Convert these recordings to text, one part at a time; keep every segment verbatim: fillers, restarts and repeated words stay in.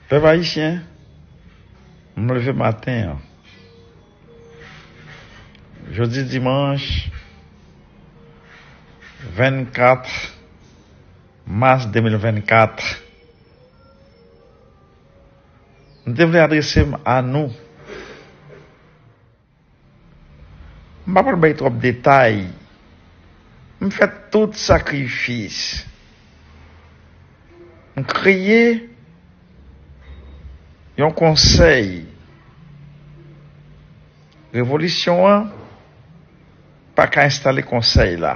Pèp ayisyen, m leve maten an. Jodi dimanch vennkat mas de mil vennkat, m te vle adrese m a nou. M pa pral bay twòp detay. M fè tout sakrifis. M kreye yon konsèy. Revolisyon an pa ka enstale konsèy la.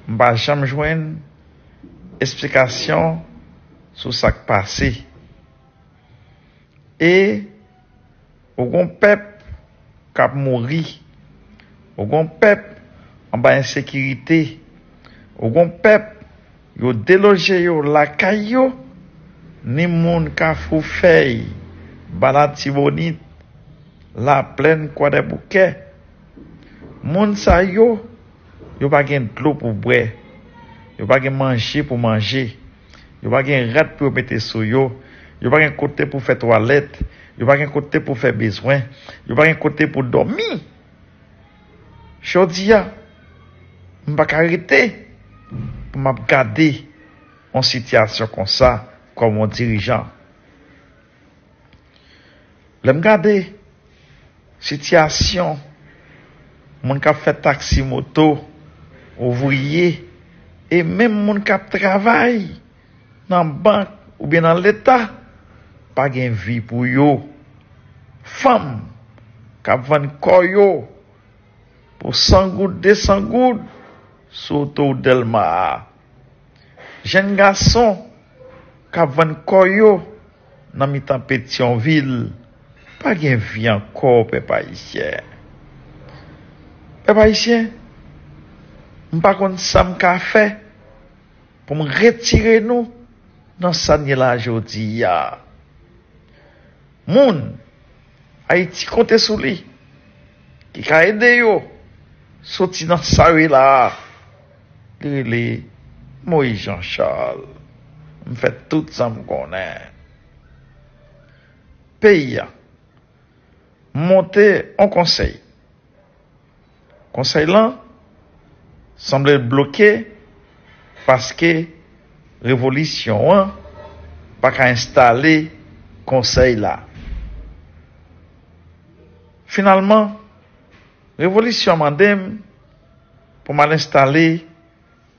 M pa janm jwenn esplikasyon sou sa k pase. E ou gon pèp k ap mouri. Ou gon pèp anba ensekirite. Ou gon pèp yo deloje yo lakay yo. Ni moun Kafou Fèy, Ba Latibonit, Laplèn, Kwadèboukè. Moun sa yo, yo pa gen dlo pou bwè. Yo pa gen manje pou manje. Yo pa gen rad pou yo mete sou yo. Yo pa gen kote pou fè twalèt. Yo pa gen kote pou fè bezwen. Yo pa gen kote pou dòmi. Jodi a, m pa ka rete pou m ap gade yon sitiyasyon konsa kòm yon dirijan. Lè m gade sitiyasyon moun k ap fè taksi moto, ouvriye, e menm moun k ap travay nan bank oubyen nan Leta, pa gen vi pou yo. Fanm k ap vann kò yo pou san goud, de san goud sou otowout Dèlma a. Jèn gason k ap vann kò yo nan mitan Petyonvil, pa gen vi ankò, pèp ayisyen. Pèp ayisyen, m pa konn sa m ka fè pou m retire nou nan sa n ye la jodi a. Moun Ayiti konte sou li, ki ka ede yo soti nan sa yo ye la a, li rele Moïse Jean Charles. M fè tout sa m konnen. Peyi a, m monte yon konsèy. Konsèy lan sanble bloke paske revolisyon an pa ka enstale konsèy la. Finalman, revolisyon an mande m pou m al enstale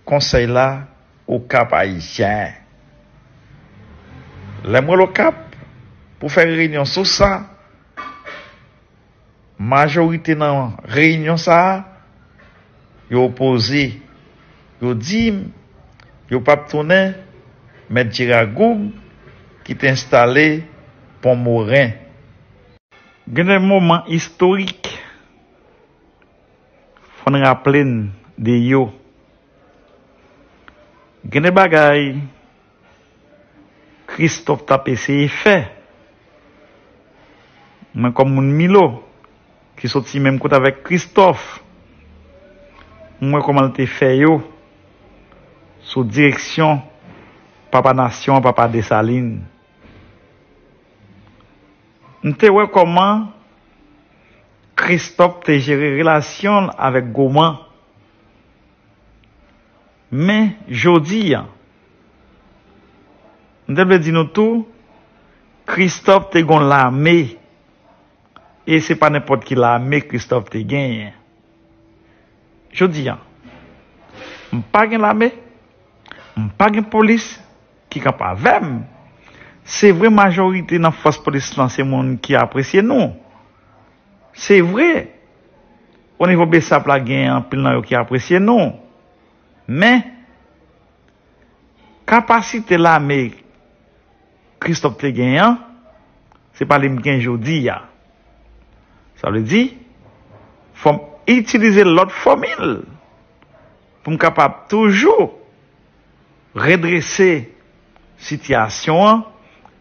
konsèy la Okap Ayisyen. Lè m rele Okap pou fè reyinyon sou sa, majorite nan reyinyon sa a, yo opoze. Yo di m yo p ap tounen Mèt Jera Goug ki te enstale Pon Moren. Gen de moman istorik, fò n raple n de yo. Gen de bagay Kristòf t ap eseye fè. Mwen, kòm moun Milo, ki soti menm kote avèk Kristòf, m wè kòman l te fè yo sou direksyon papa nasyon an, papa Desalin. M te wè kòman Kristòf te jere relasyon l avèk Goman. Men, jodi a, m te vle di nou tou, Kristòf te gon lame, e se pa nenpòt ki lame Kristòf te genyen. Jodi a, m pa gen lame, m pa gen polis ki kanpe avè m. Se vre, majorite nan fòs polis lan se moun ki apresye nou. Se vre, o nivo BSAP la, gen anpil nan yo ki apresye nou. Men, kapasite lame Kristòf te genyen an, se pa li m gen jodi a. Sa vle di, fò m itilize lòt fòmil pou m kapab toujou redrese sitiyasyon an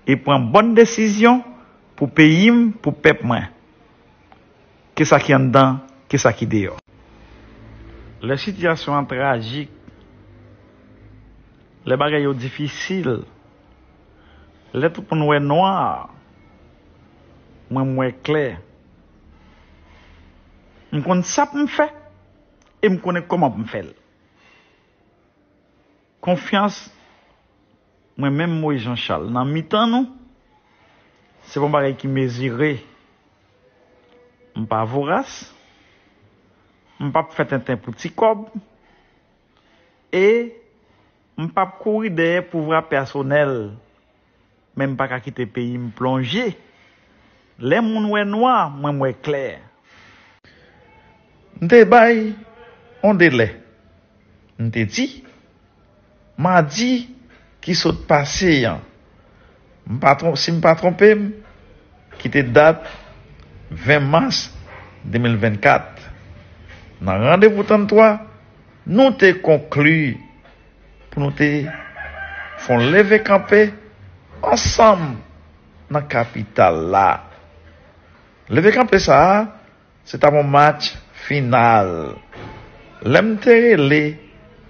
e pran bòn desizyon pou peyi m, pou pèp mwen. Ke sa ki anndan, ke sa ki deyò. Lè sitiyasyon an trajik, lè bagay yo difisil, Lè tout moun wè nwa, mwen m wè klè. M konn sa pou m fè e m konnen kòman pou m fè l. Konfyans mwen menm Moïse Jean Charles nan mitan nou, se pa yon bagay ki mezire. M pa voras, m p ap fè tenten pou ti kòb, e m p ap kouri dèyè pouvwa pèsonèl, men m pa ka kite peyi m plonje. Lè moun wè nwa, mwen m wè klè. M te bay yon delè. M te di, madi ki sot pase an, m pa tron- si m pa twonpe m, ki te dat ven mas de mil vennkat, nan randevou tranntwa, nou te konkli pou nou te fè yon leve kanpe ansanm nan kapital la. Leve kanpe sa a, se t ap yon match final. Lè m te rele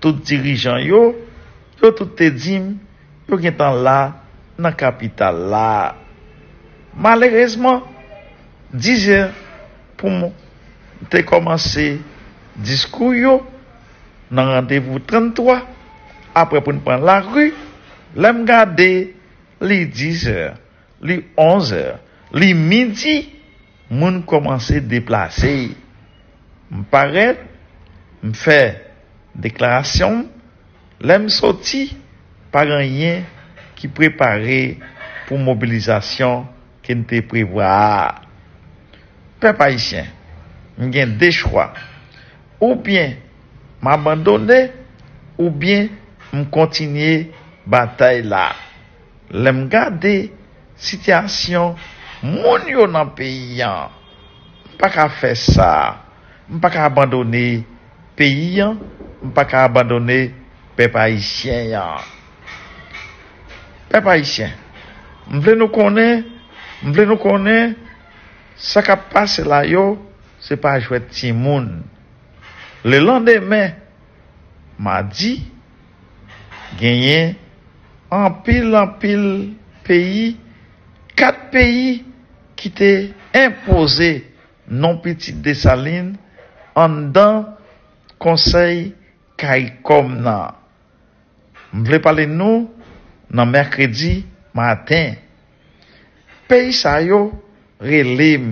tout dirijan yo, yo tout te di m yo gentan la nan kapital la. Malerezman, dizè pou m te kòmanse diskou yo nan randevou tranntwa, apre pou n pran lari, lè m gade, li dizè, li onzè, li midi, moun kòmanse deplase. M parèt, m fè deklarasyon m, lè m soti, pa gen anyen ki prepare pou mobilizasyon ke n te prevwa a. Pèp ayisyen, m gen de chwa. Oubyen m abandone, oubyen m kontinye batay la. Lè m gade sitiyasyon moun yo nan peyi an, m pa ka fè sa. M pa ka abandone peyi an, m pa ka abandone pèp ayisyen an. Pèp ayisyen, m vle nou konnen, m vle nou konnen, sa k ap pase la yo, se pa jwèt timoun. Lelandemen, madi, genyen anpil, anpil peyi, kat peyi ki te enpoze non Pitit Desalin anndan Konsèy Kayikòm nan. M vle pale nou nan mèkredi maten. Peyi sa yo rele m.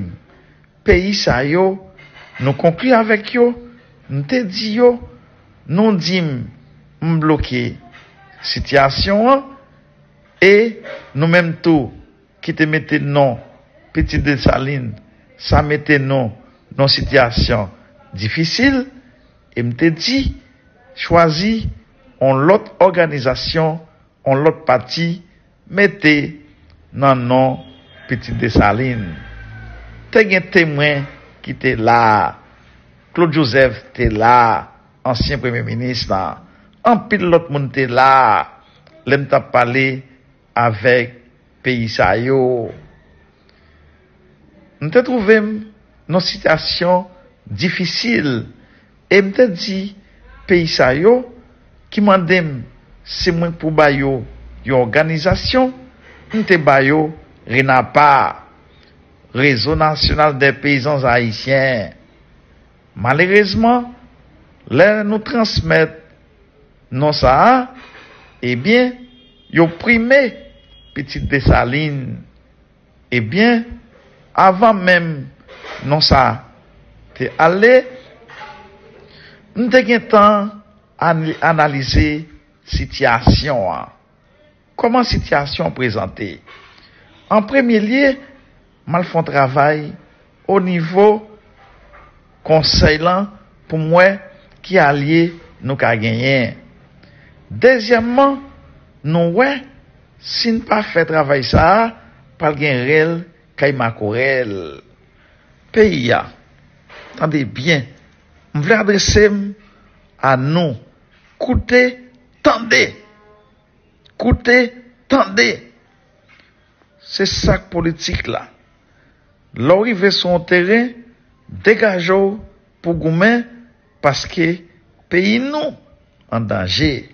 Peyi sa yo, nou konkli avèk yo, m te di yo, nou di m m bloke sitiyasyon an, e nou menm tou ki te mete non Pitit Desalin, sa mete nou nan sitiyasyon difisil, e m te di, chwazi yon lòt òganizasyon, yon lòt pati, mete nan non Pitit Desalin. Te gen temwen ki te la. Claude Joseph te la, ansyen premye minis la. Anpil lòt moun te la lè m t ap pale avèk peyi sa yo. M te twouve m nan sitiyasyon difisil e m te di peyi sa yo ki mande m si mwen pou ba yo yon òganizasyon, m te ba yo RENAPA, Réseau National des Paysans Haïtiens. Malerezman, lè nou transmèt non sa a, ebyen, yo prime Pitit Desalin. Ebyen, avan menm non sa a te ale, m te gentan an- analize sitiyasyon an. Kòman sitiyasyon an prezante? An premye lye, m al fè yon travay o nivo konsèy lan pou m wè ki alye nou ka genyen. Dezyèmman, nou wè si n pa fè travay sa a, pral gen rèl kay makorèl. Peyi a, tande byen, m vle adrese m a nou. Koute, tande! Koute, tande! Se sa k politik la. Lè w rive sou yon teren, degaje w pou goumen, paske peyi nou an danje.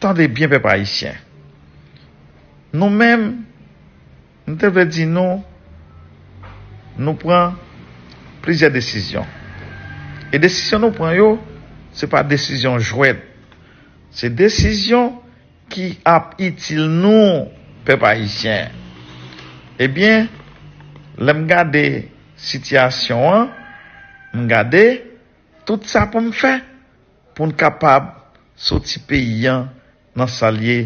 Tande byen, pèp ayisyen. Nou menm, m te vle di nou, nou pran plizyè desizyon. E desizyon nou pran yo, se pa desizyon jwèt. Se desizyon ki ap itil nou, pèp ayisyen. Ebyen, lè m gade sitiyasyon an, m gade tout sa pou m fè pou n kapab soti peyi an nan sa l ye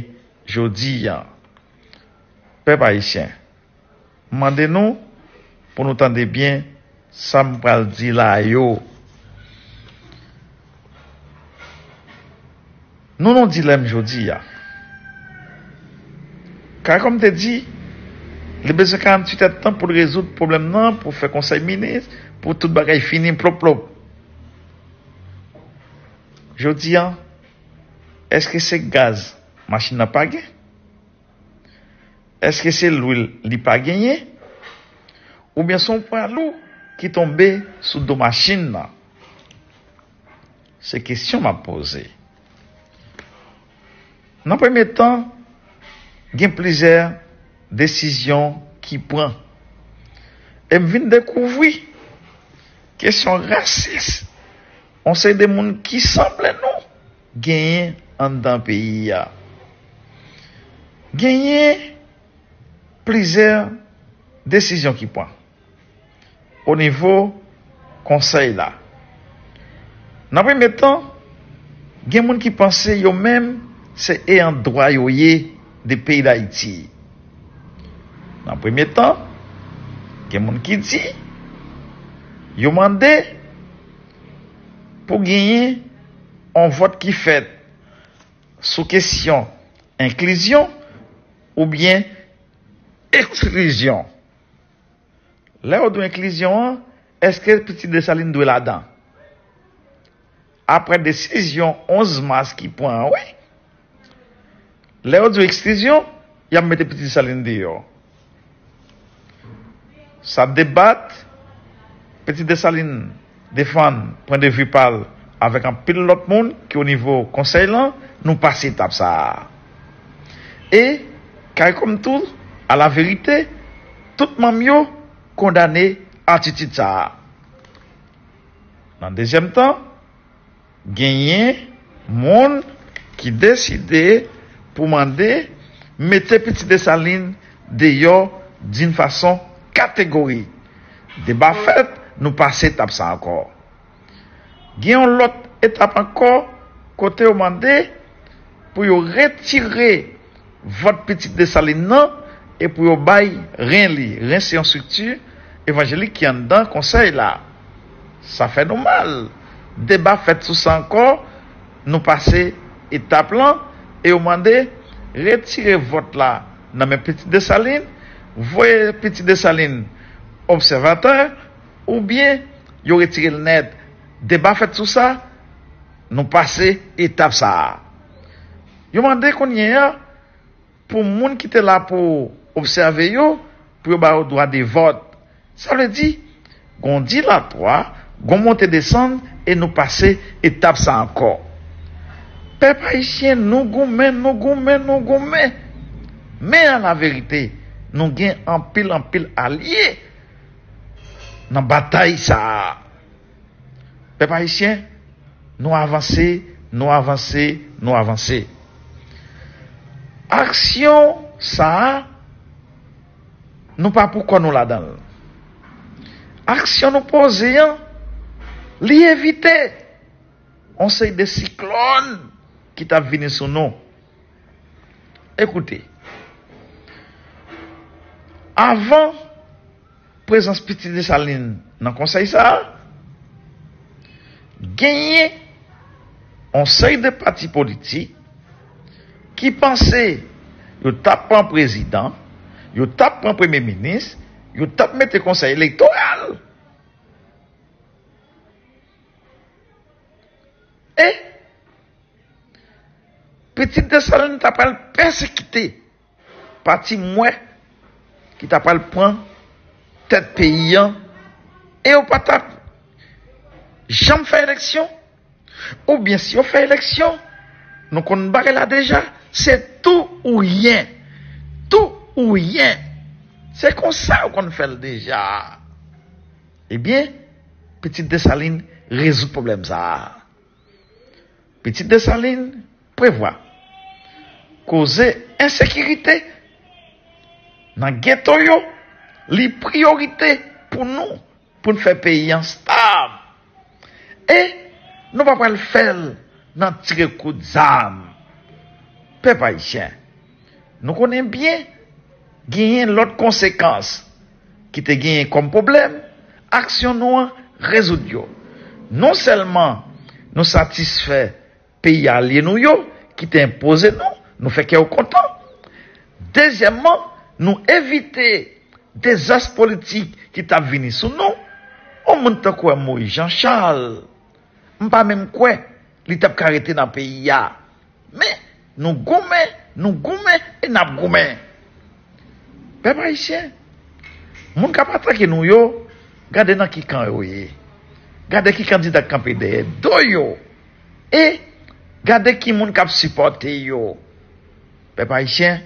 jodi a. Pèp ayisyen, m mande nou pou nou tande byen sa m pral di la yo. Nou nan yon dilèm jodi a. Kay kòm te di, li bezwen karanntuit èdtan pou l rezoud pwoblèm nan, pou fè konsèy minis, pou tout bagay fini plop plop. Jodi a, èske se gaz machin nan pa gen? Èske se lwil li pa genyen? Oubyen se yon pwa lou ki tonbe sou do machin nan? Se kesyon m ap poze. Nan premye tan, gen plizyè desizyon ki pran. E m vin dekouvri kesyon rasis yon seri de moun ki sanble nou genyen anndan peyi a. Genyen plizyè desizyon ki pran o nivo konsèy la. Nan premye tan, gen moun ki panse yo menm se eyan dwa yo ye de peyi Dayiti. Nan premye tan, gen moun ki di yo mande pou genyen yon vòt ki fèt sou kesyon enklizyon oubyen eksklizyon. Lè yo di w enklizyon an, èske Pitit Desalin dwe ladan? Apre desizyon onz mas ki pran an, wi. Lè yo di w eksklizyon, y ap mete Pitit Desalin deyò. Sa debat, Pitit Desalin defann pwen de vi pa l avèk anpil lòt moun ki o nivo konsèy lan, nou pase etap sa a. E, kay kòm tou, alaverite, tout manm yo kondane atitid sa a. Nan dezyèm tan, genyen moun ki deside pou mande mete Pitit Desalin deyò d'une façon catégorique. Deba fèt, nou pase etap sa ankò. Gen yon lòt etap ankò kote yo mande pou yo retire vòt Pitit Desalin nan e pou yo bay ren li. Ren se yon estrikti evanjelik ki anndan konsèy la. Sa fè nou mal. Deba fèt sou sa ankò, nou pase etap lan e yo mande retire vòt la nan men Pitit Desalin, voye Pitit Desalin obsèvatè, oubyen yo retire l nèt. Deba fèt sou sa, nou pase etap sa a. Yo mande kounye a pou moun ki te la pou obsève yo, pou yo ba yo dwa de vòt. Sa vle di, gon dilatwa, gon monte desann, e nou pase etap sa ankò. Pèp ayisyen, nou goumen, nou goumen, nou goumen. Men alaverite, nou gen anpil, anpil alye nan batay sa a. Pèp ayisyen, nou avanse, nou avanse, nou avanse. Aksyon sa a, nou pa pou kò nou ladan l. Aksyon nou poze an, li evite yon seri de siklòn ki t ap vini sou nou. Ekoute, avan prezans Pitit Desalin nan konsèy sa a, genyen yon seri de pati politik ki panse yo t ap pran prezidan, yo t ap pran premye minis, yo t ap mete konsèy elektoral. E Pitit Desalin ta pral pèsekite pati m wè ki ta pral pran tèt peyi an, e yo pa t ap janm fè eleksyon, oubyen si yo fè eleksyon, nou konn bagay la deja, se tou oubyen. tou ou yen. Se konsa yo konn fè l deja. Ebyen, pitit Desalin rezoud pwoblèm sa a. Pitit Desalin prevwa koze ensekirite nan geto yo, li priyorite pou nou, pou n fè peyi an stab. E nou pa pral fè l nan tire kout zam. Pèp ayisyen, nou konnen byen genyen lòt konsekans ki te genyen kòm pwoblèm, aksyon nou an rezoud yo. Non sèlman nou satisfè peyi alye nou yo ki te enpoze nou, nou fè kè yo kontan. Dezyèmman, nou evite dezas politik ki t ap vini sou nou. Yon moun tankou M. Moïse Jean Charles, m pa menm kwè li t ap ka rete nan peyi a. Men, nou goumen, nou goumen e n ap goumen. Pèp ayisyen, moun k ap atake nou yo, gade nan ki kan yo ye. Gade ki kandida k kanpe dèyè do yo. E gade ki moun k ap sipòte yo. Pèp ayisyen,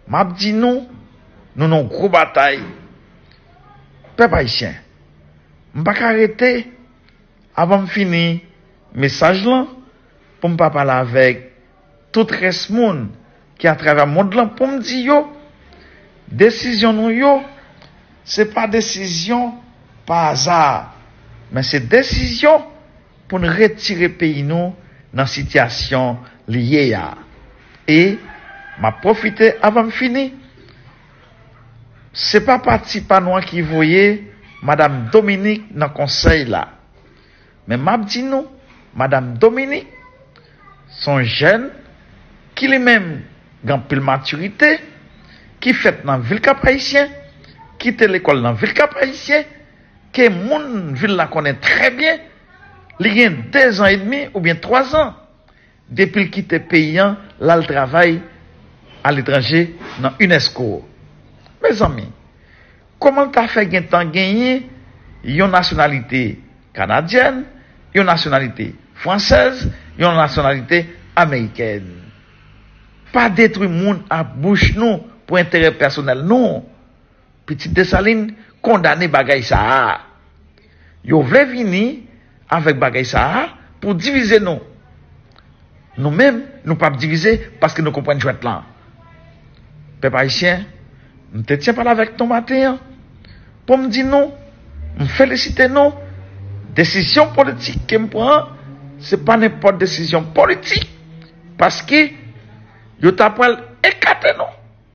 m ap di nou, nou nan yon gwo batay. Pèp ayisyen, m pa ka rete avan m fini mesaj lan, pou m pa pale avèk tout rès moun ki atravè mond lan, pou m di yo, desizyon nou yo, se pa desizyon pa aza, men se desizyon pou n retire peyi nou nan sitiyasyon li ye a. E m ap pwofite avan m fini, se pa pati pa nou an ki voye Madanm Dominique nan konsèy la. Men m ap di nou, Madanm Dominique se yon jèn ki li menm gen anpil matirite, ki fèt nan vil Kap Ayisyen, ki te lekòl nan vil Kap Ayisyen, ke moun vil la konnen trè byen. Li gen dezan edmi oubyen twazan depi l kite peyi an, l al travay aletranje nan UNESCO. Mezanmi, kòman l ta fè gentan genyen yon nasyonalite kanadyèn, yon nasyonalite fransèz, yon nasyonalite amerikèn? Pa detwi moun ak bouch nou pou enterè pèsonèl nou. Pitit Desalin kondane bagay sa a. Yo vle vini avèk bagay sa a pou divize nou. Nou menm, nou p ap divize paske nou konprann jwèt lan. Pèp ayisyen, m te tyen pale avèk nou maten an pou m di nou, m felisite nou. Desizyon politik ke m pran an, se pa nenpòt desizyon politik, paske yo ta pral ekate nou.